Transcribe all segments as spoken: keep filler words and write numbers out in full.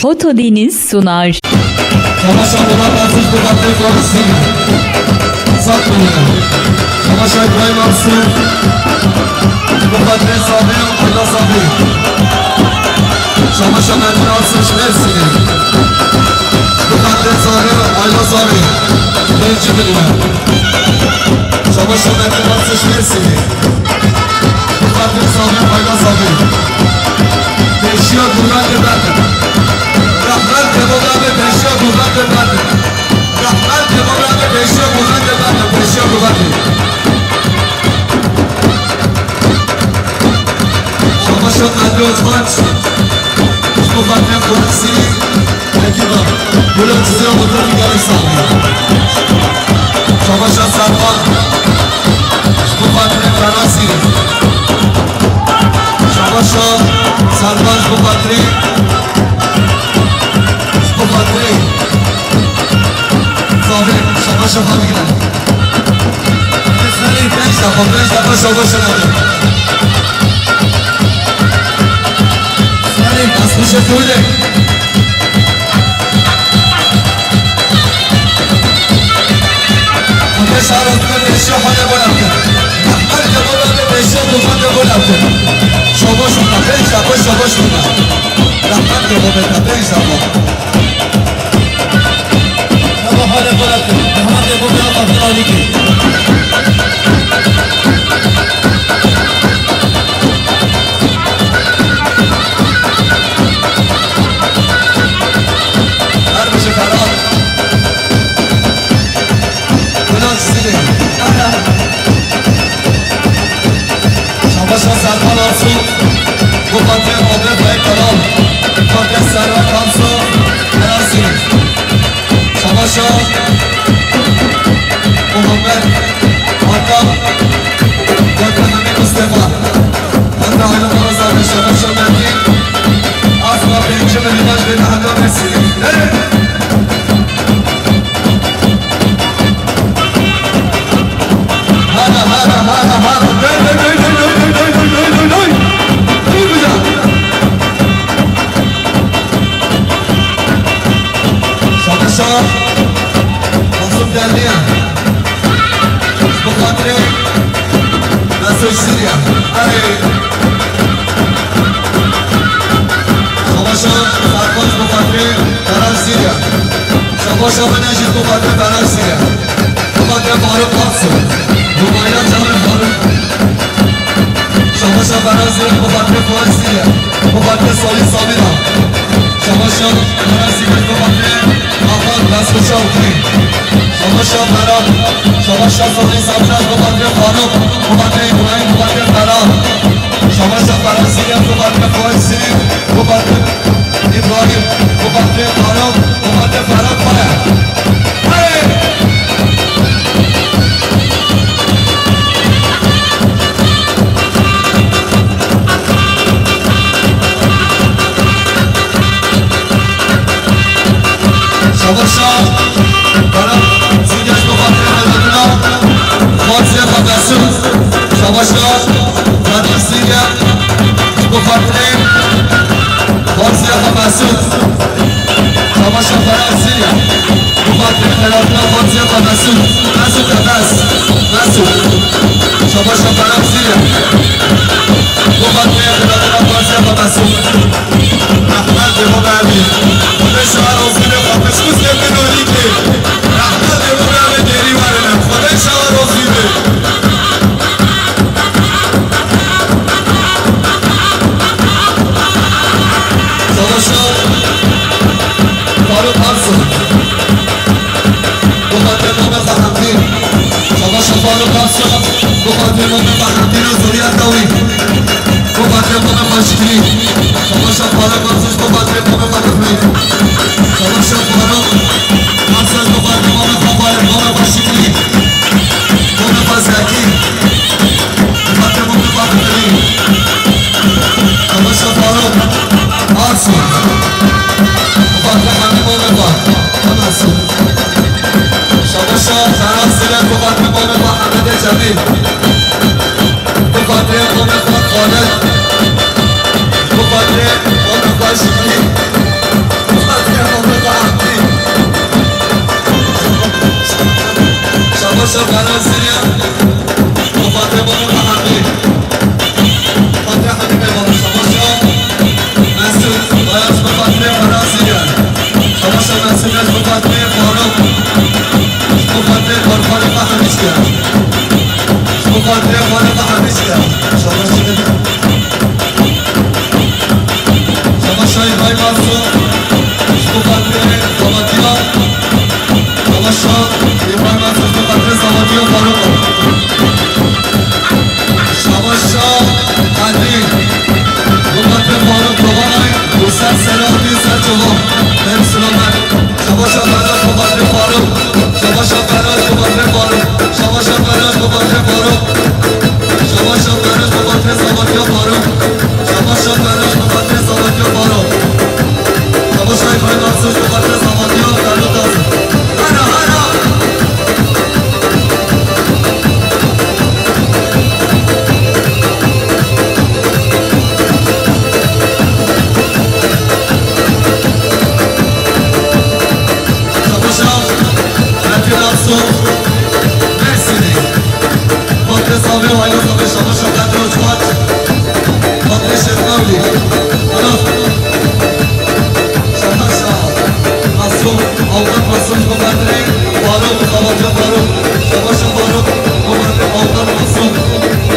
Foto Deniz sunar. Savaşa Polat Aziz, bu katli Fransız. Satmıyor. Savaşa İbrahim Arslan. Bu katli Sabri, Ayla Sabri. Savaşa Metin Arslan, Mersin'i. Bu katli Sabri, Ayla Sabri. Birinci bölüme. Savaşa Metin Arslan, Mersin'i. Mukaddem Sabri, Ayla Sabri. Pêşiya Gurgan de ben. Rahmet Demo Rabe, pêşiya Gurgan de ben. Rahmet Demo Rabe, pêşiya Gurgan de ben. Pêşiya Gurgan de. Savaşa Kadri Özbaş. Mukaddem Fransız. Ekiba, Bülent Zira Motor Gel Sami. Savaşa Serkan, bu Fatri Ferasi. Savaşa Serkan, bu Fatri. Bu Fatri. Sabri, Savaşa Fatri. Beş dakika, beş dakika, Savaşa Fatri. Sabri, nasıl bir şey söyle? Ateş arasında beşe hale gol attı. Rahmet de gol attı, beşe Gurgan de gol attı. Şabaş oldu, beş dakika şabaş oldu. Rahmet de gol attı, beş dakika. Ama hale gol attı. Rahmet de gol attı, Abdülhalik. Her bir şey karar. Ulan sizi. Savaşa Serkan Arsu. Bu Fatih Ahmet Bey Karal. Fatih Serra Kamsu. Erasini. Savaşa Muhammed Hakan. Fatih Hamid Mustafa. Hatta aynı zamanda Savaşa Metin. Asla birinci ve imaj ve daha da Mersin'i. Evet. Hala, hala, hala, hala. Dön, dön, dön. Dön, dön. Savaşa. Mazlum geldi ya. Bu kadri. Mesut Sirya. Hadi. Savaşa. Sarkoz bu kadri. Karar Sirya. Savaşa Menajit bu kadri. Karar Sirya. Mukaddem Faruk Aksu. Rumayla Çağrı Faruk. Savaşa Ferazi, Mukaddem Fuat Sirya. Mukaddem Salih Samira. Savaşa Ferazi, Mukaddem Hakan Laskuça Ukri. Savaşa Ferhat. Savaşa Salih Samira, Mukaddem Faruk. Mukaddem İbrahim, Mukaddem Ferhat. Savaşa Ferazi, Mukaddem Fuat Sirya. Mukaddem İbrahim, Mukaddem Faruk, Mukaddem Ferhat Kaya. Hey! Savaşa Ferhat Sirya, Mukaddem Ferhat Kaya. Fatih Hakan Mesut. Savaşa Ferhat Sirya. Bu Fatih. Fatih Hakan Mesut. Savaşa Ferhat Sirya. Bu Fatih Ferhat Fatih Hakan Mesut. Mesut Efes. Mesut. Savaşa Ferhat Sirya. Bu Fatih Ferhat Fatih Hakan Mesut. Rahmet Demo Rabe. Xwedê şar ozî be, xwe pişkus ke bin olî ke. Rahmet Demo Rabe, derî warine. Xwedê şar ozî be. Savaşa Faruk Arsu. Mukaddem Muhammed Bahattin. Savaşa Faruk Arsu. Mukaddem Muhammed Bahattin, Zuriya Dawi. Mukaddem Muhammed Başkiri. Savaşa Faruk Arsu. Mukaddem Muhammed Bahattin. Savaşa Faruk Arsu. Mukaddem Muhammed Bahattin. Muhammed Başkiri. Muhammed Zeki. Mukaddem Muhammed Bahattin. Savaşa Faruk Arsu. Mukaddem Muhammed Bahattin. Savaşa Ferhat Selen, Mukaddem Muhammed Cemil. Mukaddem Muhammed Khaled. Mukaddem Muhammed Şükrü. Ji bo xatirê Ferasî ye. Şabaşa Mesûd e, ji bo xatirê Farûq. Ji bo xatirê Farûq, Farûq Mehemîş ye. Ji bo xatirê Farûq Mehemîş ye. Şabaş. Şabaşa Îbrahîm Arso. Ji bo xatirê Xabatiya. Şabaşa Îbrahîm Arso, ji bo xatirê Xabatiya Farûq. Şabaşa Qedrî. Ji bo xatirê Farûq Kobanay û ser sera dî ser çoban. Her selamet. Şabaşa Ferhat, ji bo xatirê Farûq. Şabaşa Ferhat, ji bo xatirê Farûq. Şabaşa Ferhat, ji bo xatirê Farûq. Şabaşa Ferhat, ji bo xatirê Xabatiya Farûq. Şabaşa Ferhat, ji bo xatirê Xabatiya Farûq. Şabaşa Îbrahîm Arso, ji bo xatirê Xabatiya Ferhat Arso. Hera, hera! Şabaşa Metin Aksoy, Mersinê. Xatirê Sabê û Ayla Sabê, şabaşa Qedro Çuwaç. Xatirê Şêxmewlî. Ana. Şabaşa Masum, Avukat Masum, ji bo xatirê Faruk, Xabatya Faruk. Şabaşa Faruk, ji bo xatirê Avukat Masum.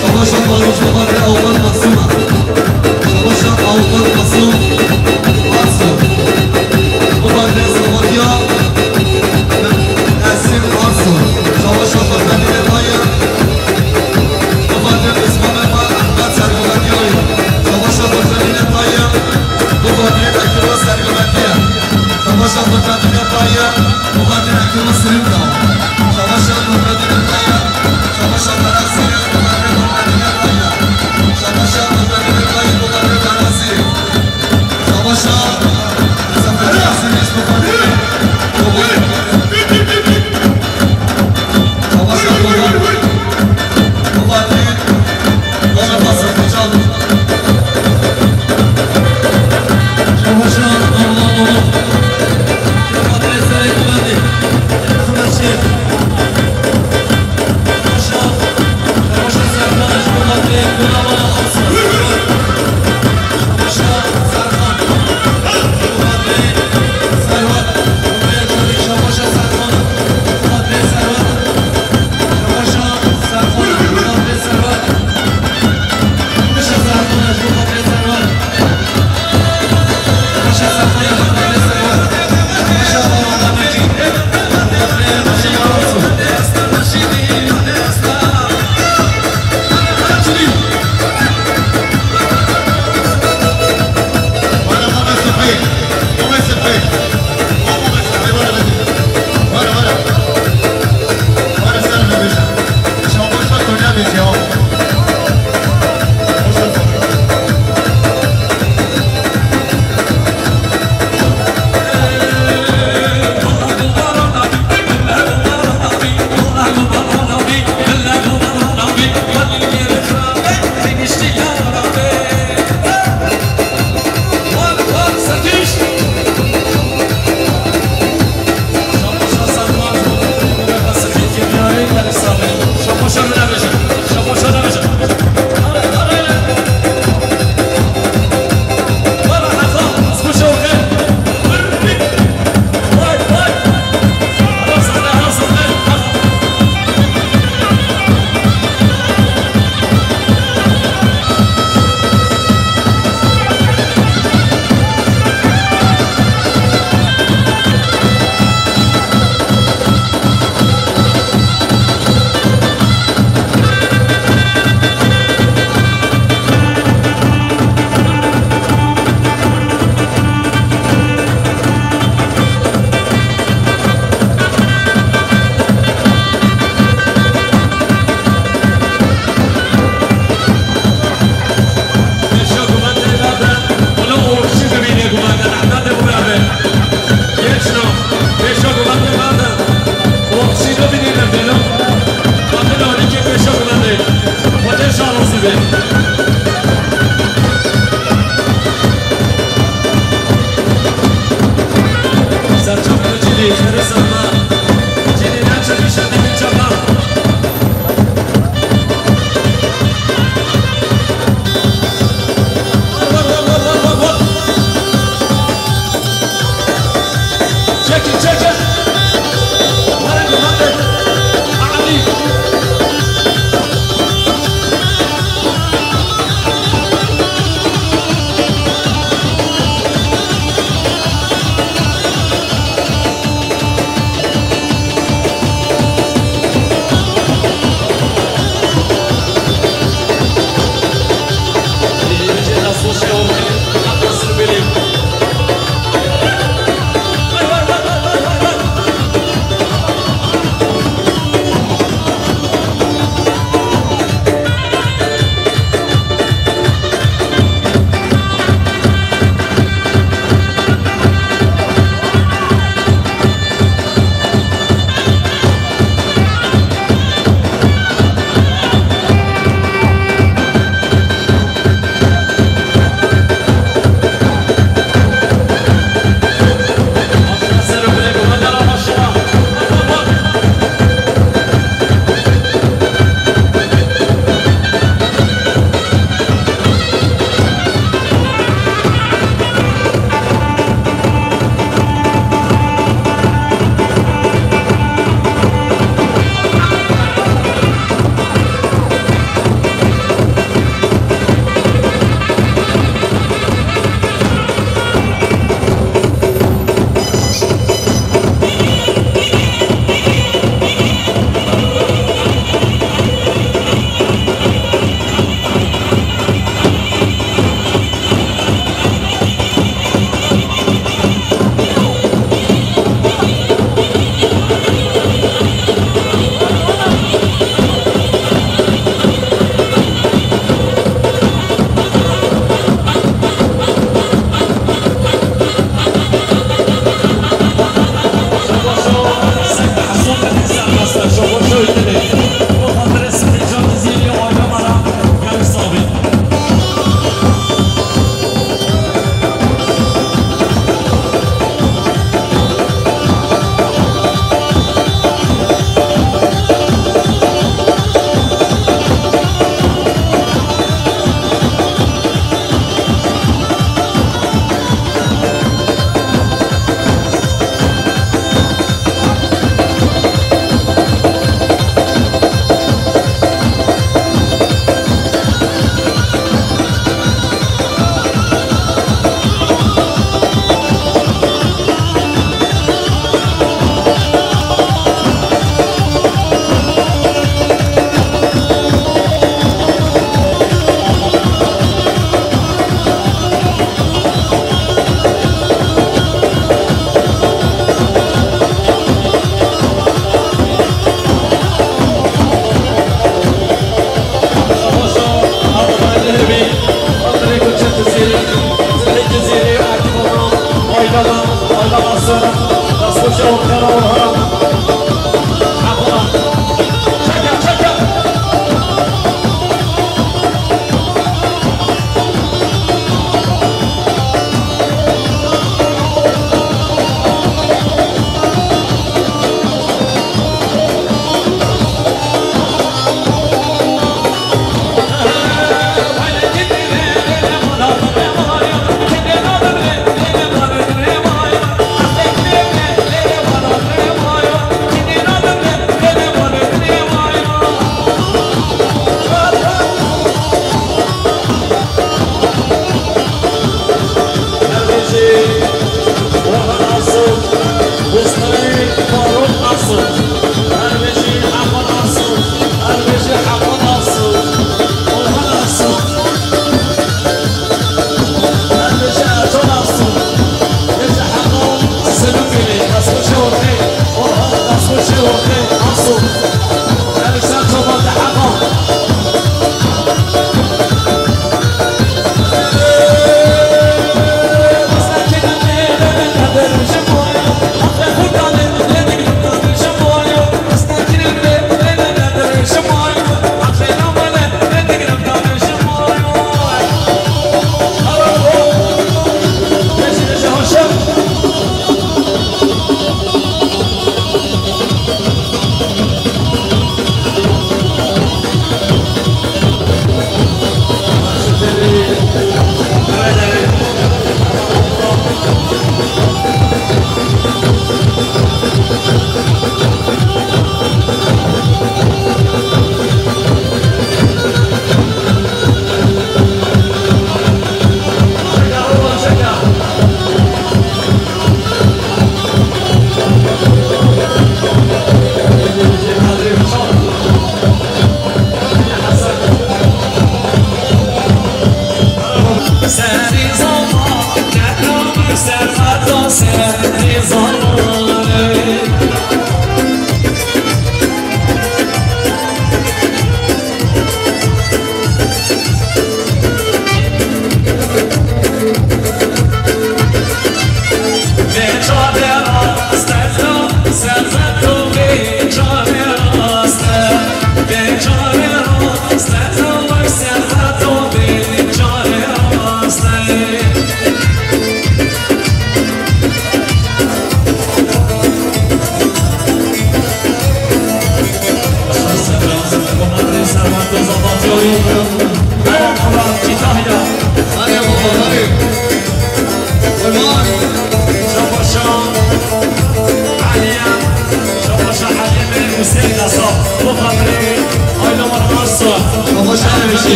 Şabaşa Faruk, ji bo xatirê Avukat Masum. Şabaşa Avukat Masum. Arso. Ji bo xatirê Xabatya Nesîm Arso. Şabaşa Xatirê Tayyar. Ji bo xatirê Osman Mehmet Ahmet Sergometiyayê. Şabaşa Xatirê Tayyar. Ji bo xatirê Ekber Sergometiye. Şabaşa Xatirê Tayyar. Ji bo xatirê Ekber Sirînka. Şabaşa Xatirê Tayyar. Şabaşa Ferasî. Ji bo xatirê Xatirê Tayyar. Şabaşa Xatirê Tayyar. Ji bo xatirê Ferasî. Savaşa, Savaşa, Savaşa, Savaşa, Savaşa,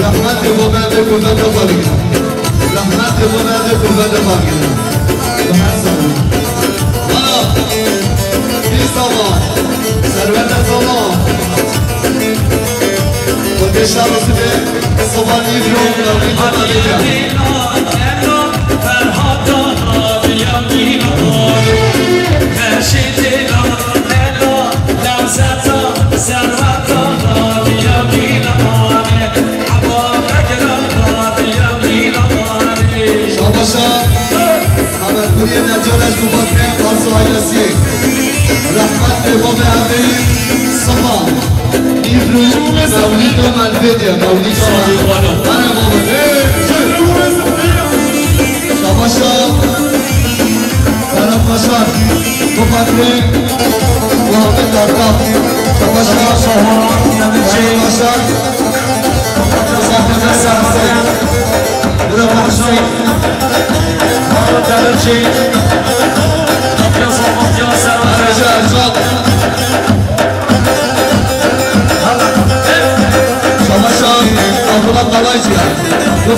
Rehmetê xwe berdê ku veke xwe bigire. Rehmetê xwe berdê ku veke xwe bigire. Bi her zaman. Ana, pîr zaman. Serwete zaman. Xwedê şer û sibê sovan îro navî xwe bigire. Şabaşa Hemedguriyê Necaleş Mubakrê Arzu ailesiyê. Rehmet li babê Emîn Sima. Îbru Mewlîdo Melbêdiye, Mewlîdo Melbêdiye. Hene baba. Şabaşa Ferhat Başar, Mubakrê Muhammed Artak. Şabaşa Ferhat Başar. Savaşa Abdullah Kalaycı. Bu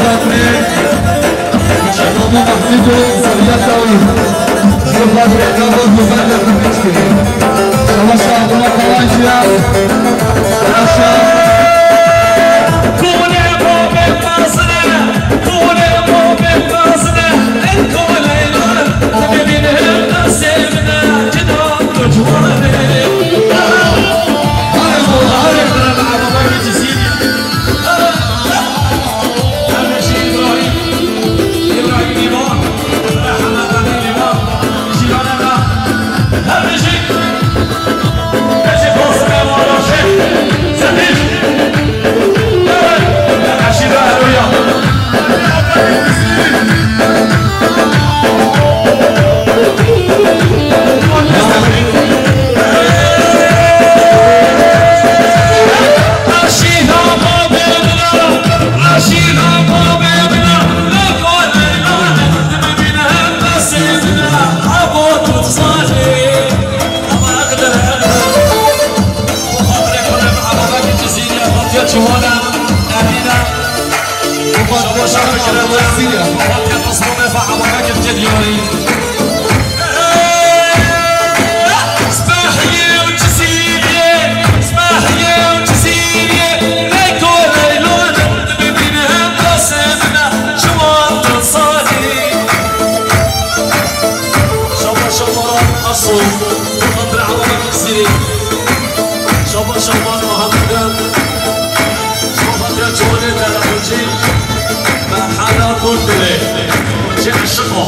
Şabaşa Abdullah Kalaycı. Savaşa. Şabaş Şaban Asu, bu xatir Ewabek Cizîrî. Şabaş Şaban Muhammeden. Şabaş ya Çolê Dere Xurcî. Merhaba Kurdilê. Çe aşık o.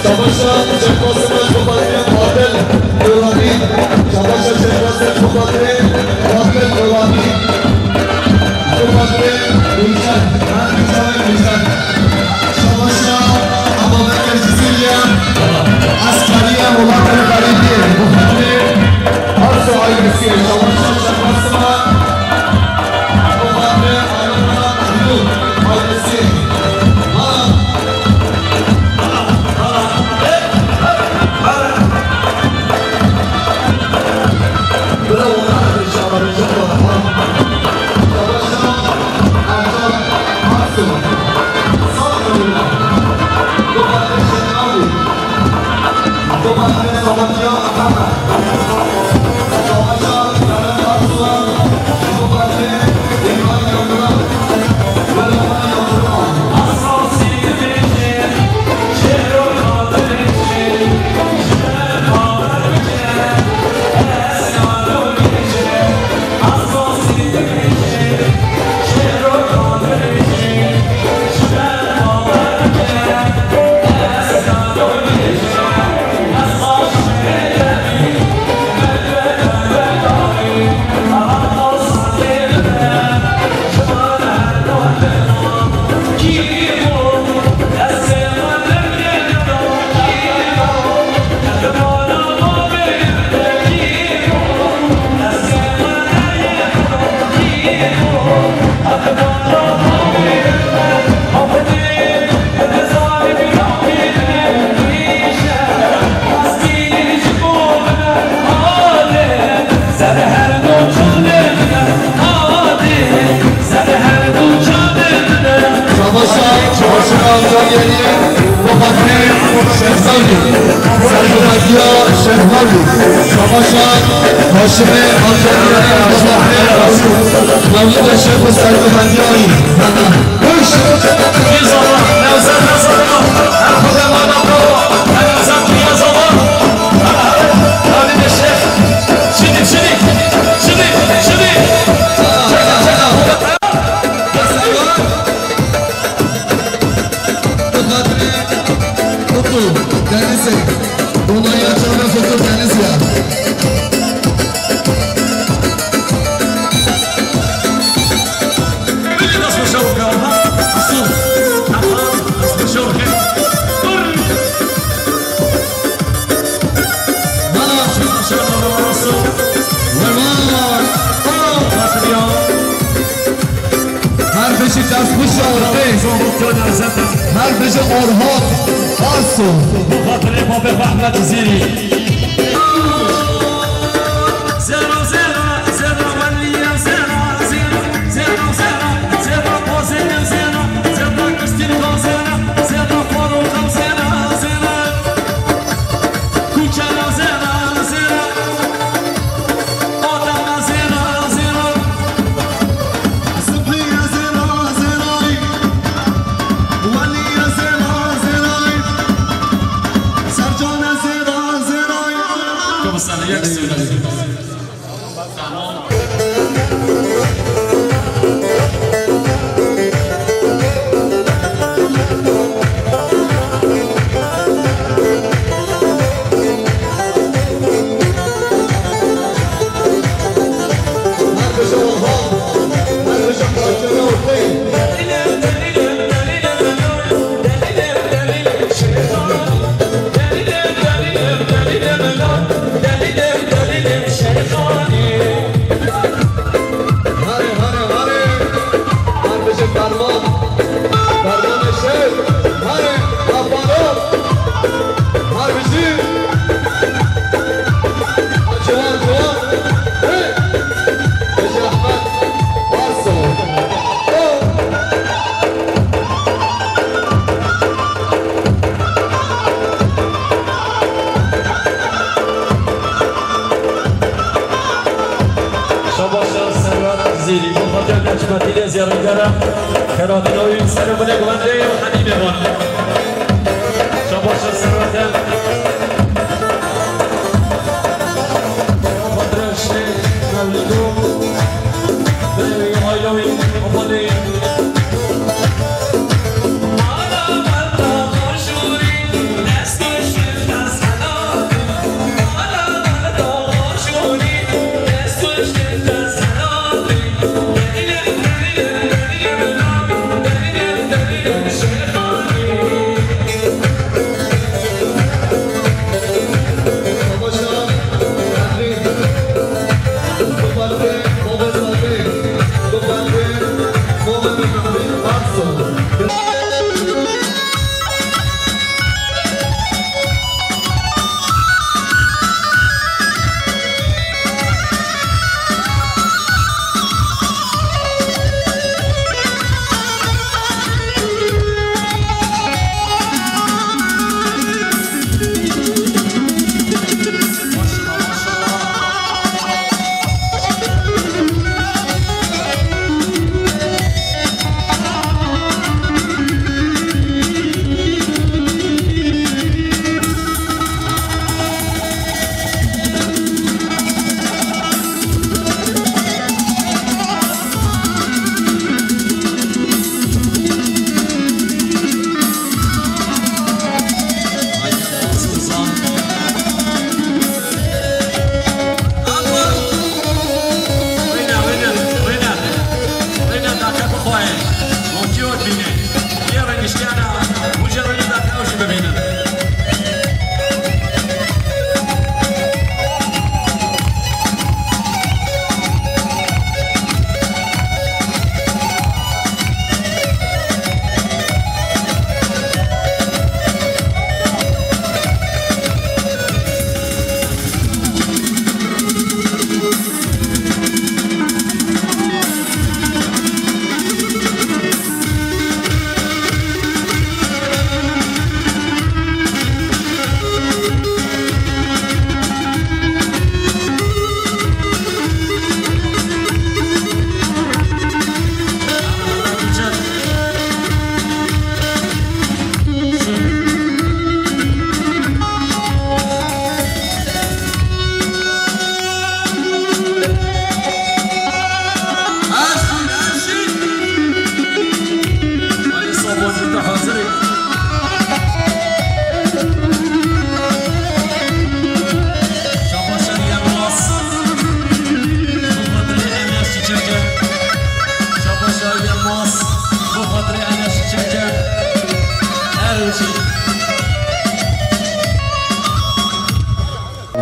Şabaşa Şêxqasim ji bo xatirê Adil Nûranî. Şabaşa Şêxqasim ji bo xatirê Adil Nûranî. Ji bo xatirê Gulşen. Her du çavên Gulşen. Şabaşa Ebabekir ji Sûriye. Eskeriye welatê xerîbiyê. Ji bo xatirê Arso ailesiyê. Şabaşa Şêxqasima. Şabaşa, şabaşa Antalya'yı, bu hatırı Şehzadi, Sergiladiya Şehzadi, şabaşa Haşime Antalya'yı, bu hatırı Mevlid Şehzadi Sergiladiya. Denizê. Onayı açan ve foto Deniz ya. Her bêjî dest xweş e Orxê. Her bêjî Orhan Arso. Bi xatirê Babê Rehmet Zîrî. Îlê ziyarîgere, Keradîna wî serê binê guvendê û hedîmê van. Şabaşa serwete. Xatirê şê mewlîdû. Binê wî, aîla wî, amanê.